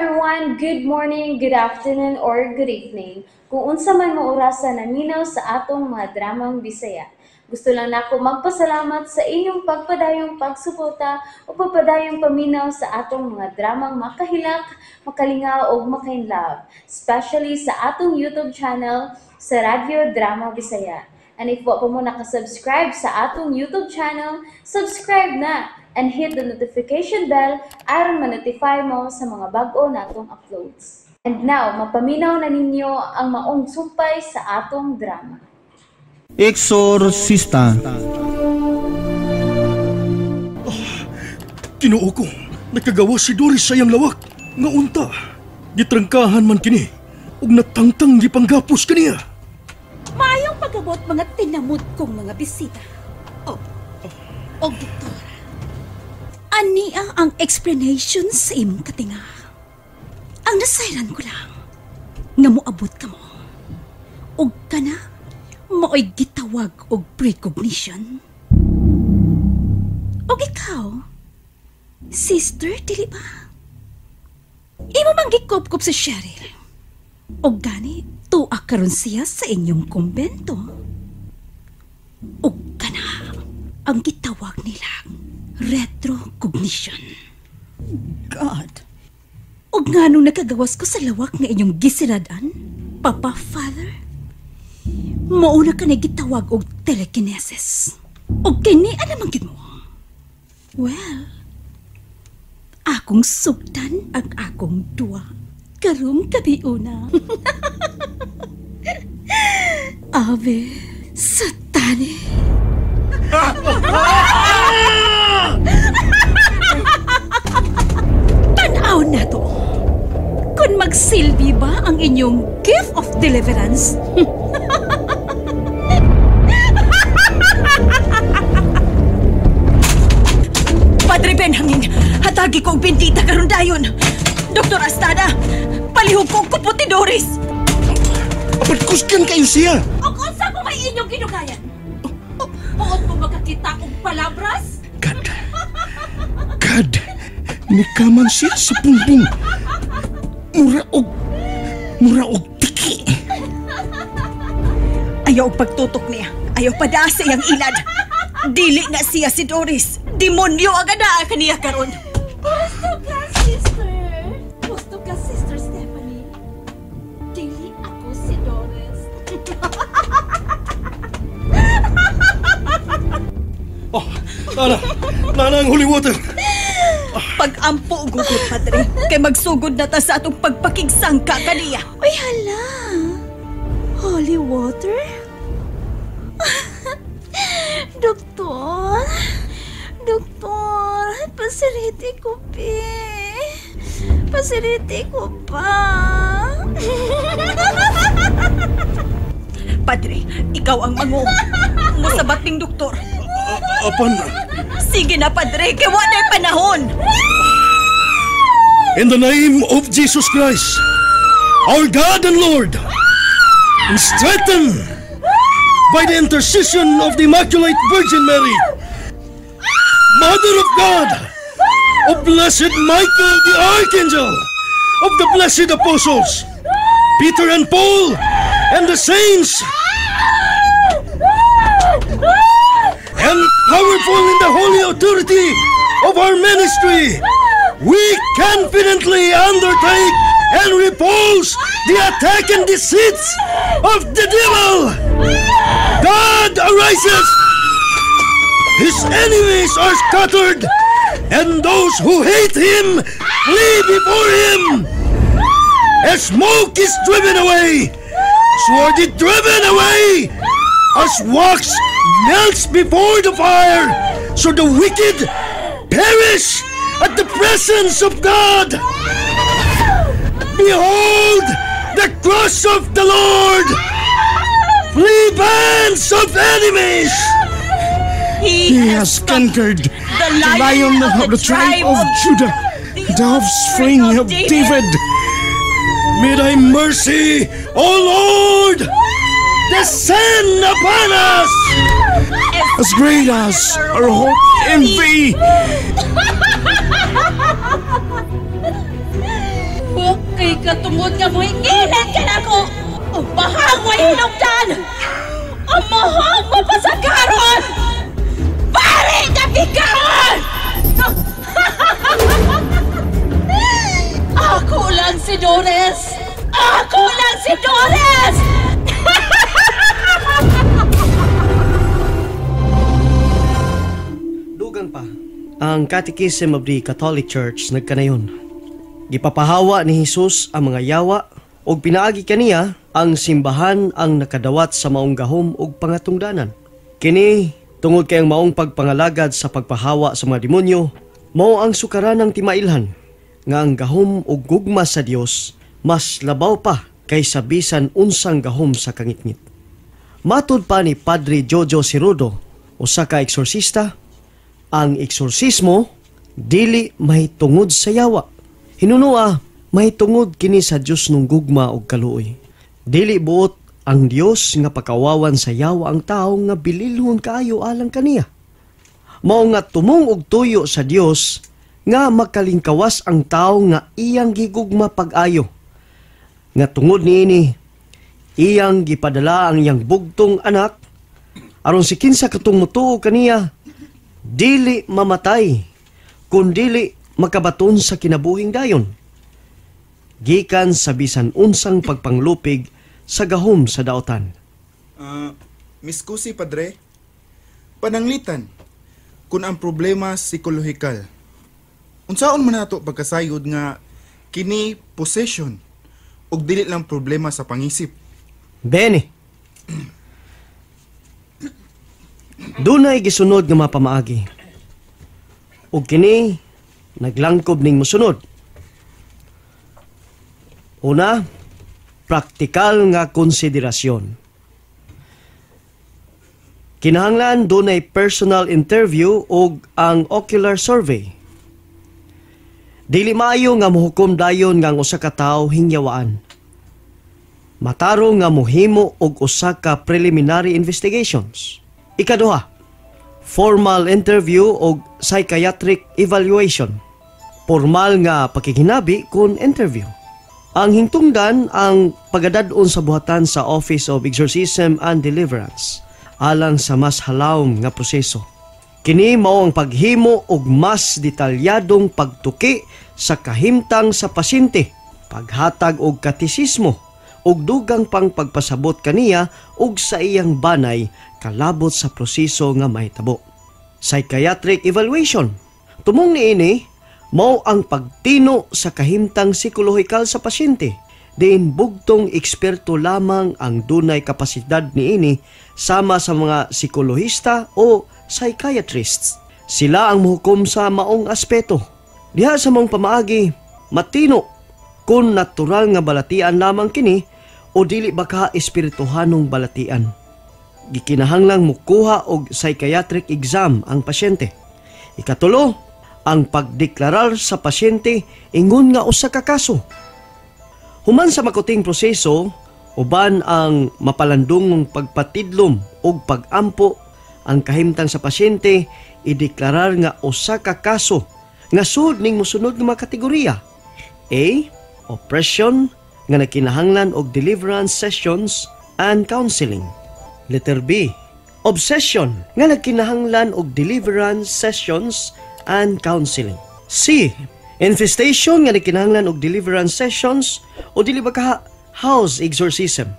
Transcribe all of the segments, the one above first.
Everyone! Good morning, good afternoon, or good evening. Kung unsa man mo orasa naminaw sa atong mga dramang Bisaya. Gusto lang nako magpasalamat sa inyong pagpadayong pagsuporta o pagpadayong paminaw sa atong mga dramang makahilak, makalingaw ug makainlove, especially sa atong YouTube channel sa Radyo Drama Bisaya. And if wa pa mo nakasubscribe sa atong YouTube channel, subscribe na and hit the notification bell aron ma-notify mo sa mga bag-o natong uploads. And now, mapaminaw na ninyo ang maong sumpay sa atong drama. Exorcista. Tinoo ko, nakagawa si Doris sa iyang lawak. Nga unta, gitrangkahan man kini, ug natangtang gipanggapos kaniya. Maayong pag-abot mga tinamod kong mga bisita. Oh, og doktora. Ania ang explanation sa imong katinga. Ang nasayran ko lang, nga moabot ka mo. Og kana, mao'y gitawag og precognition. Og ikaw, sister, dili ba? Imo mang gikupkup si Cheryl. Og gani, tuwa karon siya sa inyong kumbento. Og kana, ang gitawag nilang retrocognition. God. Og nga nung nakagawas ko sa lawak nga inyong gisiradan, Papa Father, mauna ka na gitawag og telekinesis. Og kini anamang gid mo. Well, akong sugdan ang akong duwa. Karong gabi una. Ave, satane. Tanaw na to. Kung magsilbi ba ang inyong gift of deliverance? Padre Benjamin, hatagi ko ang bendita karon dayon. Dr. Astada, palihog ko ang kupot ni Doris. Apat kusgan kayo siya. O kung sa may inyong ginugayan? Huot mo makakita og palabras? God, God, nikaman siya sa pungbong. Mura og tiki. Ayaw og pagtutok niya. Ayaw padaa sa iyang ilad. Dili na siya si Doris. Demonyo ang anaa kaniya karon. Gusto ka, sister. Gusto ka, Sister Stephanie. Dili ako si Doris. Oh, Nana, Nana ang holy water. Pag-ampo, gugot, Padre. Kay magsugod na ta sa atong pagpakigsangka kaniya. Uy, hala. Holy water? Doktor, doktor, pasiriti ko, be. Pasiriti ko pa. Padre, ikaw ang mangu. Musabat ning doktor. Apan. Sige na, Padre, kay wa na'y panahon. In the name of Jesus Christ, our God and Lord, and strengthened by the intercession of the Immaculate Virgin Mary, Mother of God, of Blessed Michael the Archangel, of the Blessed Apostles, Peter and Paul, and the saints, and powerful in the holy authority of our ministry, we confidently undertake and repulse the attack and deceits of the devil. God arises, his enemies are scattered, and those who hate him flee before him. As smoke is driven away, so are they driven away. As wax melts before the fire, so the wicked perish at the presence of God. Behold the cross of the Lord! Flee bands of enemies! He has conquered the Lion of the tribe of Judah, the offspring of David. May thy mercy, O Lord, descend upon us! As great as our hope in thee. Katungod nga mohingilan ka na ako! Umahang mo hinungdan! Umahang mo pasagaron! Pare ka bikaon! Ako lang si Doris! Ako lang si Doris! Dugang pa, ang Catechism of the Catholic Church nagkanayon. Gipapahawa ni Jesus ang mga yawa ug pinaagi kaniya ang simbahan ang nakadawat sa maong gahom ug pangatungdanan. Kini tungod kay ang maong pagpangalagad sa pagpahawa sa mga demonyo, mao ang sukaranang timailhan nga ang gahom ug gugma sa Dios mas labaw pa kaysa bisan unsang gahom sa kangitngit. Matud pa ni Padre Jojo Sirudo, usa ka eksorsista, ang eksorsismo dili mahitungod sa yawa. Hinunua, mahitungod kini sa Dios nung gugma ug kaluoy. Dili buot ang Dios nga pakawawan sa yawa ang tawo nga bililhon kaayo alang kaniya. Mao nga tumong og tuyo sa Dios nga makalingkawas ang tawo nga iyang gigugma pag-ayo. Nga tungod niini, iyang gipadala ang iyang bugtong anak aron si kinsa katong motuo kaniya dili mamatay kun dili makabaton sa kinabuhing dayon. Gikan sa bisan unsang pagpanglupig sa gahom sa daotan. Miss Kusi, Padre, pananglitan kung ang problema psikolohikal. Unsaon man nato pagkasayod nga kini possession ug dili lang problema sa pangisip? Bene. Dunay gisunod nga mapamaagi. Ug kini naglangkob ning mosunod. Una, praktikal nga konsiderasyon. Kinahanglan dunay personal interview ug ang ocular survey. Dili maayo nga mohukom dayon nga ang usa ka tawo hingyawaan. Matarong nga mohimo og usa ka preliminary investigations. Ikaduha, formal interview og psychiatric evaluation. Formal nga pakighinabi kun interview. Ang hingtungdan ang pagadad-on sa buhatan sa Office of Exorcism and Deliverance alang sa mas halawom nga proseso. Kini mao ang paghimo og mas detalyadong pagtuki sa kahimtang sa pasyente, paghatag og katisismo ug dugang pang pagpasabot kaniya ug sa iyang banay kalabot sa proseso nga mahitabo. Psychiatric evaluation. Tumong niini mao ang pagtino sa kahimtang psikolohikal sa pasyente. Diin bugtong eksperto lamang ang dunay kapasidad niini sama sa mga psikolohista o psychiatrists. Sila ang muhukom sa maong aspeto. Diha sa maong pamaagi, matino kung natural nga balatian lamang kini o dili baka espirituhanong balatian. Gikinahanglang mukuha og psychiatric exam ang pasyente. Ikatulo, ang pagdeklarar sa pasyente ingon nga usa ka kaso. Human sa makuting proseso, uban ang mapalandungong pagpatidlom og pagampo ang kahimtang sa pasyente ideklarar nga usa ka kaso nga sud ning mosunod nga mga kategorya. A. Oppression nga nagkinahanglan og deliverance sessions and counseling. Letter B. Obsession nga nagkinahanglan og deliverance sessions and counseling. C. Infestation nga nagkinahanglan og deliverance sessions o dili ba ka house exorcism.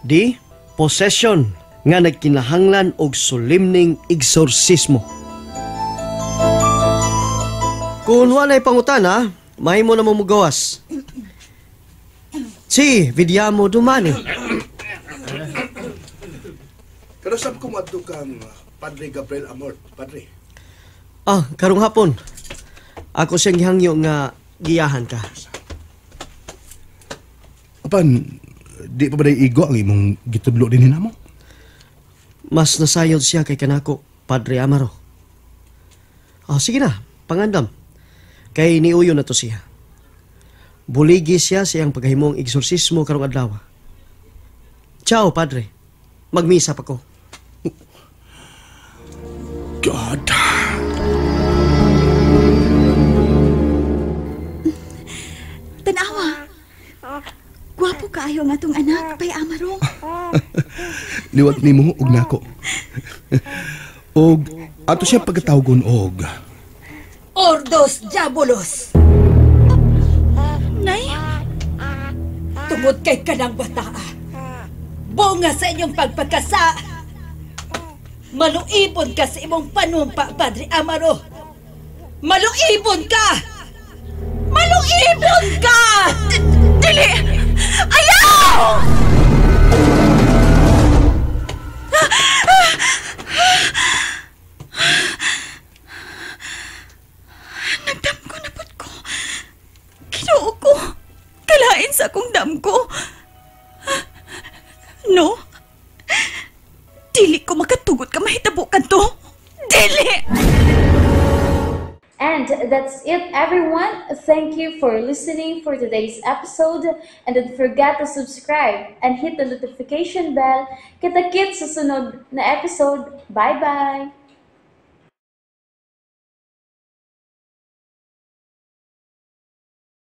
D. Possession nga nagkinahanglan og solemning exorcismo. Kung walay pangutana, mahimo na mo mugawas. Si, vediamo domani. Pero sab ko moadto kang Padre Gabriel Amort, Padre. Ah, karong hapon. Ako siyang gihangyo nga giyahan ka. Apan, di pa ba day igo ang imong gitudlo din namo? Mas nasayod siya kay kanako, Padre Amaro. Ah, sige na, pangandam. Kay niuyo na to siya. Buligi siya sa iyang paghimong eksorsismo karong adlaw. Ciao, Padre. Magmisa pa ko. God. Tanawa. kaayo ang atong anak, Bay Amaro. Liwat nimo og nako. Og ato siya pagkatawgon og Ordos Diabolos! Nay, Tungod kay kanang bataa. Bunga sa inyong pagpagkasa. Maluibon ka sa imong panumpa, Padre Amaro. Maluibon ka! Maluibon ka! Dili! Ayaw! Nagdamgo na pud ko. Ginoo ko. Kalain sa akong damgo. No. Dili ko makatugot ka mahitabo kadto. Dili! And that's it, everyone. Thank you for listening for today's episode. And don't forget to subscribe and hit the notification bell. Kita-kits sa sunod na episode. Bye-bye!